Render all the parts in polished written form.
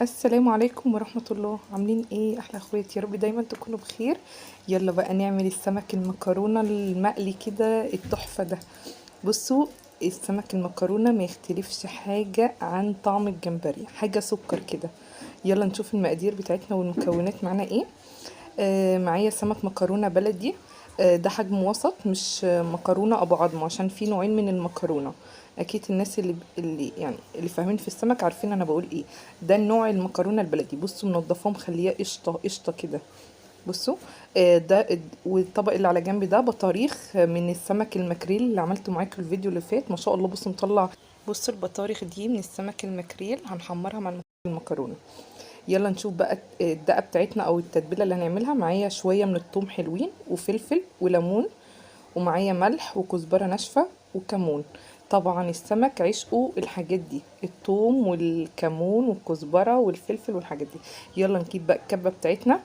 السلام عليكم ورحمة الله. عاملين ايه احلى اخواتي؟ يا رب دايما تكونوا بخير. يلا بقى نعمل السمك المكرونة المقلي كده التحفة ده. بصوا، السمك المكرونة ما يختلفش حاجة عن طعم الجمبري، حاجة سكر كده. يلا نشوف المقادير بتاعتنا والمكونات معانا ايه. معايا سمك مكرونة بلدي، ده حجم وسط، مش مكرونة ابو عظمة، عشان في نوعين من المكرونة. اكيد الناس اللي يعني اللي فاهمين في السمك عارفين انا بقول ايه. ده النوع المكرونة البلدي. بصوا، منضفاه مخليه قشطة قشطة كده. بصوا، ده والطبق اللي على جنب ده بطاريخ من السمك الماكريل اللي عملته معاكم الفيديو اللي فات. ما شاء الله. بصوا مطلع، بصوا البطاريخ دي من السمك الماكريل هنحمرها مع المكرونة. يلا نشوف بقى الدقة بتاعتنا او التتبيلة اللي هنعملها. معايا شوية من الثوم حلوين، وفلفل وليمون، ومعايا ملح وكزبرة ناشفة وكمون. طبعا السمك عشقه الحاجات دي، الثوم والكمون والكزبرة والفلفل والحاجات دي. يلا نجيب بقى الكبة بتاعتنا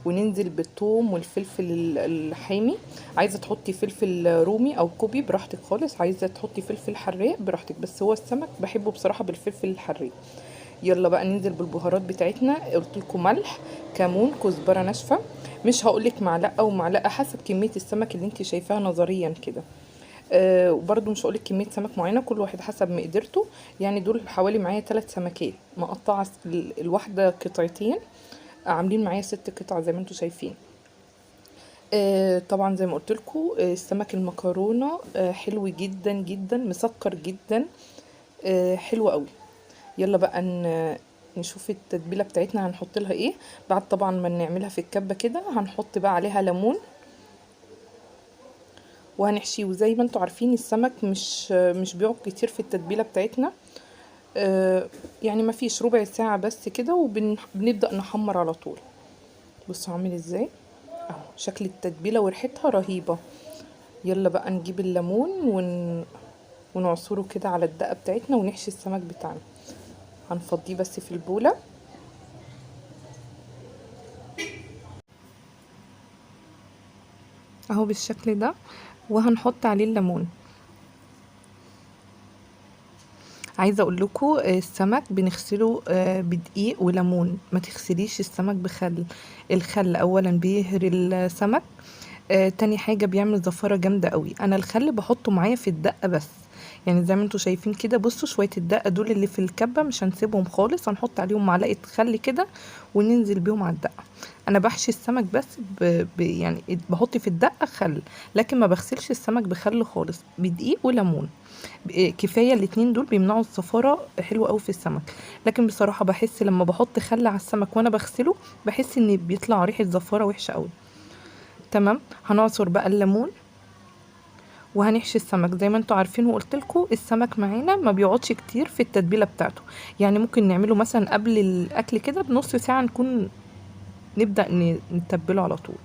وننزل بالثوم والفلفل الحامي. عايزة تحطي فلفل رومي او كوبي براحتك خالص، عايزة تحطي فلفل حراق براحتك، بس هو السمك بحبه بصراحة بالفلفل الحراق. يلا بقى ننزل بالبهارات بتاعتنا. قلت لكم ملح، كمون، كزبره ناشفة، مش هقولك معلقه ومعلقة، حسب كمية السمك اللي انت شايفاها نظريا كده. وبرده مش هقولك كمية سمك معينة، كل واحد حسب مقدرته. يعني دول حوالي معايا 3 سمكات مقطعه، الواحدة قطعتين، عاملين معايا 6 قطع زي ما انتم شايفين. طبعا زي ما قلت لكم، السمك المكرونه، حلو جدا جدا، مسكر جدا، حلو قوي. يلا بقى نشوف التتبيله بتاعتنا هنحط لها ايه. بعد طبعا ما نعملها في الكبه كده هنحط بقى عليها ليمون وهنحشيه. وزي ما انتم عارفين السمك مش بيقعد كتير في التتبيله بتاعتنا، يعني ما فيش ربع ساعة بس كده وبنبدا نحمر على طول. بصوا عامل ازاي اهو، شكل التتبيله وريحتها رهيبة. يلا بقى نجيب الليمون ونعصره كده على الدقة بتاعتنا ونحشي السمك بتاعنا. هنفضيه بس في البوله اهو بالشكل ده، وهنحط عليه الليمون. عايزه اقول لكم السمك بنغسله بدقيق وليمون، ما تغسليش السمك بخل. الخل اولا بيهري السمك، تاني حاجة بيعمل زفاره جامدة قوي. انا الخل بحطه معايا في الدقة بس، يعني زي ما انتم شايفين كده. بصوا شوية الدقة دول اللي في الكبه مش هنسيبهم خالص، هنحط عليهم معلقه خل كده وننزل بيهم على الدقة. انا بحشي السمك بس يعني بحط في الدقة خل، لكن ما بغسلش السمك بخل خالص، بدقيق وليمون كفاية. الاتنين دول بيمنعوا الزفاره حلوة قوي في السمك. لكن بصراحة بحس لما بحط خل على السمك وانا بغسله بحس ان بيطلع ريحه زفاره وحشة قوي. تمام، هنعصر بقى الليمون وهنحشي السمك. زي ما انتوا عارفين وقلت لكم السمك معانا ما بيقعدش كتير في التتبيله بتاعته، يعني ممكن نعمله مثلا قبل الاكل كده بنص ساعة نكون نبدا نتبله على طول،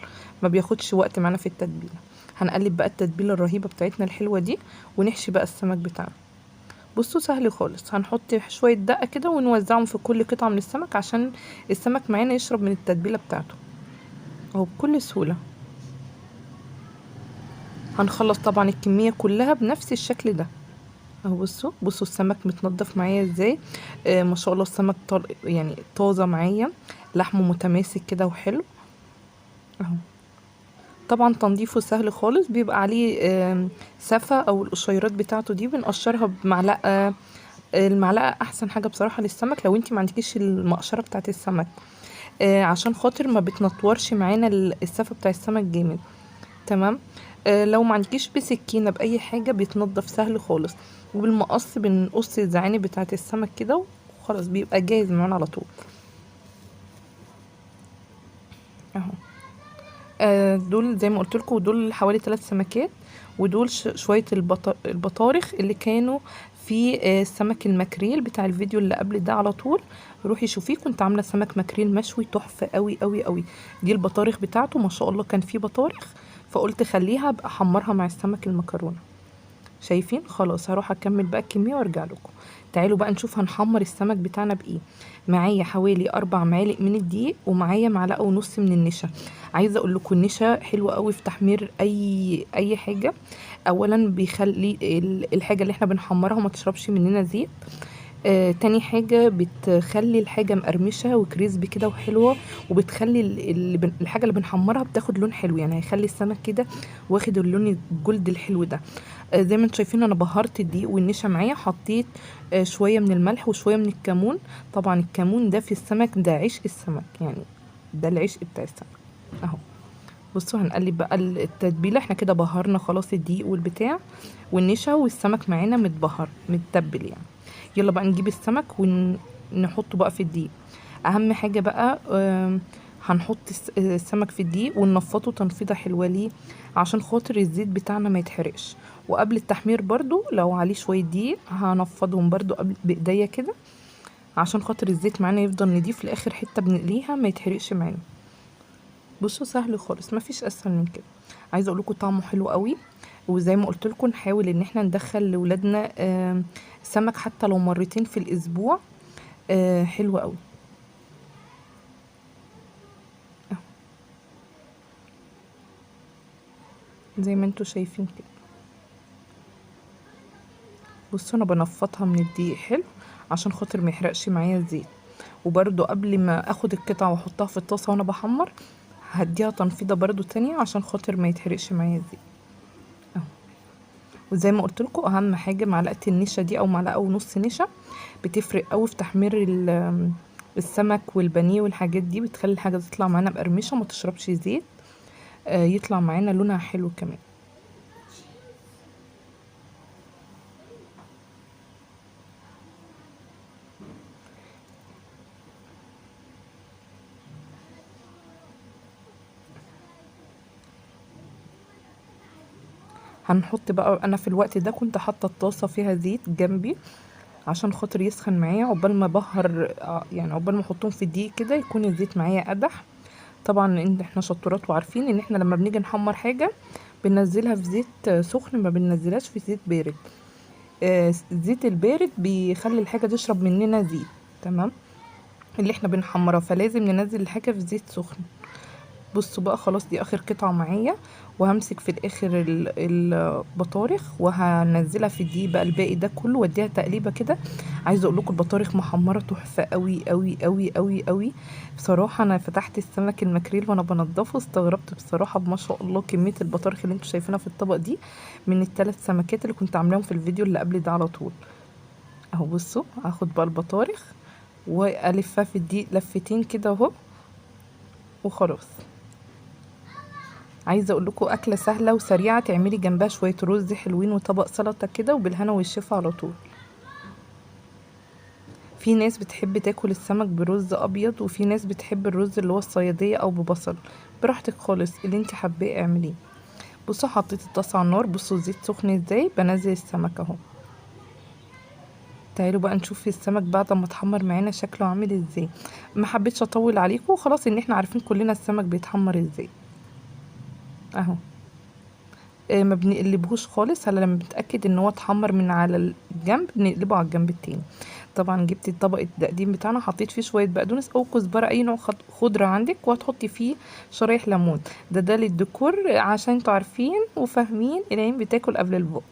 ما بياخدش وقت معانا في التتبيله. هنقلب بقى التتبيله الرهيبة بتاعتنا الحلوة دي ونحشي بقى السمك بتاعنا. بصوا سهل خالص، هنحط شوية دقه كده ونوزعهم في كل قطعه من السمك عشان السمك معانا يشرب من التتبيله بتاعته اهو بكل سهولة. هنخلص طبعا الكمية كلها بنفس الشكل ده اهو. بصوا السمك متنضف معايا ازاي، ما شاء الله السمك يعني طازة معايا، لحمه متماسك كده وحلو اهو. طبعا تنظيفه سهل خالص، بيبقى عليه سفه او القشيرات بتاعته دي بنقشرها بمعلقه. المعلقة احسن حاجة بصراحة للسمك لو انتي ما عندكيش المقشره بتاعت السمك، عشان خاطر ما بتنطورش معانا السفه بتاع السمك جامد. تمام، لو ما عندكيش بسكينة باي حاجة بيتنضف سهل خالص، وبالمقص بنقص الزعانف بتاعه السمك كده وخلاص بيبقى جاهز معانا على طول اهو. دول زي ما قلت لكم دول حوالي 3 سمكات، ودول شوية البطارخ اللي كانوا في السمك الماكريل بتاع الفيديو اللي قبل ده على طول. روحي شوفيه، كنت عامله سمك ماكريل مشوي تحفة قوي قوي قوي. دي البطارخ بتاعته ما شاء الله، كان فيه بطارخ فقلت خليها ابقى احمرها مع السمك المكرونه. شايفين؟ خلاص هروح اكمل بقى الكمية وارجع لكم. تعالوا بقى نشوف هنحمر السمك بتاعنا بايه. معايا حوالي 4 معالق من الدقيق، ومعايا معلقه ونص من النشا. عايزه اقول لكم النشا حلوة قوي في تحمير اي حاجة. اولا بيخلي الحاجة اللي احنا بنحمرها ما تشربش مننا زيت. تاني حاجة بتخلي الحاجة مقرمشة و crispy كده وحلوة، وبتخلي الحاجة اللي بنحمرها بتاخد لون حلو، يعني هيخلي السمك كده واخد اللون ال gold الحلو ده. زي ما انتم شايفين انا بهرت الدقيق والنشا معايا، حطيت شوية من الملح وشوية من الكمون. طبعا الكمون ده في السمك ده عشق السمك، يعني ده العشق بتاع السمك اهو. بصوا هنقلب بقى التتبيلة، احنا كده بهرنا خلاص الدقيق والبتاع والنشا، والسمك معانا متبهر متبل يعني. يلا بقى نجيب السمك ونحطه بقى في الدقيق. اهم حاجة بقى، هنحط السمك في الدقيق وننفضه تنفيضة حلوة ليه؟ عشان خاطر الزيت بتاعنا ما يتحرقش. وقبل التحمير برضو لو عليه شوية دقيق هنفضهم برضو قبل بايديا كده، عشان خاطر الزيت معانا يفضل نضيف لاخر حتة بنقليها ما يتحرقش معانا. بصوا سهل خالص، ما فيش اسهل من كده. عايزه اقول لكم طعمه حلو قوي، وزي ما قلت لكم نحاول ان احنا ندخل لاولادنا، سمك حتى لو مرتين في الاسبوع، حلو قوي. زي ما انتوا شايفين كده. بصوا انا بنفضها من الدقيق حلو عشان خاطر ما يحرقش معايا الزيت. وبرده قبل ما اخد القطعة واحطها في الطاسه وانا بحمر هديها تنفيضه برده تانية عشان خاطر ما يتحرقش معايا الزيت اهو. وزي ما قلت لكم اهم حاجة معلقه النشا دي او معلقه ونص نشا، بتفرق قوي في تحمير السمك والبانيه والحاجات دي، بتخلي الحاجة تطلع معانا مقرمشه وما تشربش زيت، يطلع معانا لونها حلو كمان. هنحط بقى، انا في الوقت ده كنت حاطه الطاسه فيها زيت جنبي عشان خاطر يسخن معايا عقبال ما بهر، يعني عقبال ما احطهم في الدقيق كده يكون الزيت معايا قدح. طبعا ان احنا شطورات وعارفين ان احنا لما بنيجي نحمر حاجة بننزلها في زيت سخن، ما بننزلهاش في زيت بارد. الزيت البارد بيخلي الحاجة تشرب مننا زيت، تمام، اللي احنا بنحمرها، فلازم ننزل الحاجة في زيت سخن. بصوا بقى خلاص دي اخر قطعه معايا، وهمسك في الاخر البطارخ وهنزلها في الدقيق بقى الباقي ده كله، واديها تقليبه كده. عايزه اقول لكم البطارخ محمرة تحفة قوي قوي قوي قوي قوي بصراحة. انا فتحت السمك الماكريل وانا بنضفه استغربت بصراحة، ما شاء الله كمية البطارخ اللي انتوا شايفينها في الطبق دي من الثلاث سمكات اللي كنت عاملاهم في الفيديو اللي قبل ده على طول اهو. بصوا هاخد بقى البطارخ والفها في الدقيق لفتين كده اهو وخلاص. عايزه اقول لكم اكله سهلة وسريعة، تعملي جنبها شوية رز حلوين وطبق سلطة كده، وبالهنا والشفا على طول. في ناس بتحب تاكل السمك برز ابيض، وفي ناس بتحب الرز اللي هو الصياديه او ببصل، براحتك خالص اللي انت حباه اعمليه. بصوا حطيت الطاسه على النار، بصوا الزيت سخن ازاي، بنزل السمك اهو. تعالوا بقى نشوف السمك بعد ما اتحمر معانا شكله عامل ازاي. ما حبيتش اطول عليكم وخلاص، ان احنا عارفين كلنا السمك بيتحمر ازاي اهو. ما بنقلبهوش خالص الا لما بنتاكد ان هو اتحمر من على الجنب، بنقلبه على الجنب التاني. طبعا جبت الطبق التقديم بتاعنا، حطيت فيه شوية بقدونس او كزبره، اي نوع خضرة عندك، وهتحطي فيه شرايح ليمون. ده للديكور عشان انتوا عارفين وفاهمين العين بتاكل قبل البق،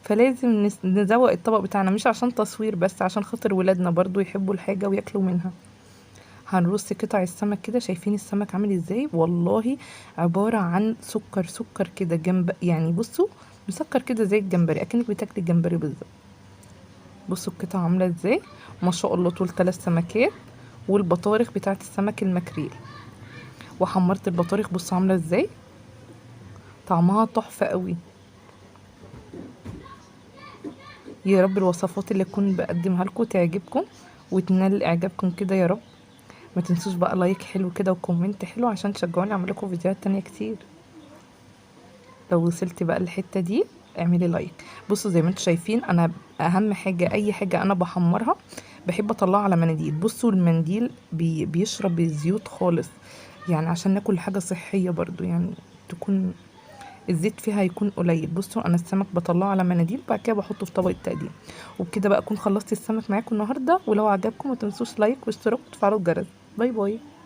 فلازم نزوق الطبق بتاعنا، مش عشان تصوير بس، عشان خاطر ولادنا برضو يحبوا الحاجة وياكلوا منها. هنرص قطع السمك كده، شايفين السمك عامل ازاي؟ والله عبارة عن سكر سكر كده جنب، يعني بصوا مسكر كده زي الجمبري، اكنك بتاكلي الجمبري بالظبط. بصوا القطعة عاملة ازاي ما شاء الله، طول 3 سمكات، والبطارخ بتاعت السمك الماكريل. وحمرت البطارخ، بصوا عاملة ازاي، طعمها تحفة قوي. يا رب الوصفات اللي اكون بقدمها لكم تعجبكم وتنال اعجابكم كده يا رب. ما تنسوش بقى like حلو كده و comment حلو عشان تشجعوني اعمل لكم فيديوهات تانية كتير. لو وصلتي بقى للحتة دي اعملي like. بصوا زي ما انتم شايفين، انا اهم حاجة اي حاجة انا بحمرها بحب اطلعها على مناديل. بصوا المنديل بيشرب الزيوت خالص، يعني عشان ناكل حاجة صحية برضو، يعني تكون الزيت فيها يكون قليل. بصوا انا السمك بطلعه على مناديل، بعد كده بحطه في طبق التقديم. وبكده بقى اكون خلصت السمك معاكم النهارده. ولو عجبكم ما تنسوش like واشتراك وتفعلوا الجرس. bye bye.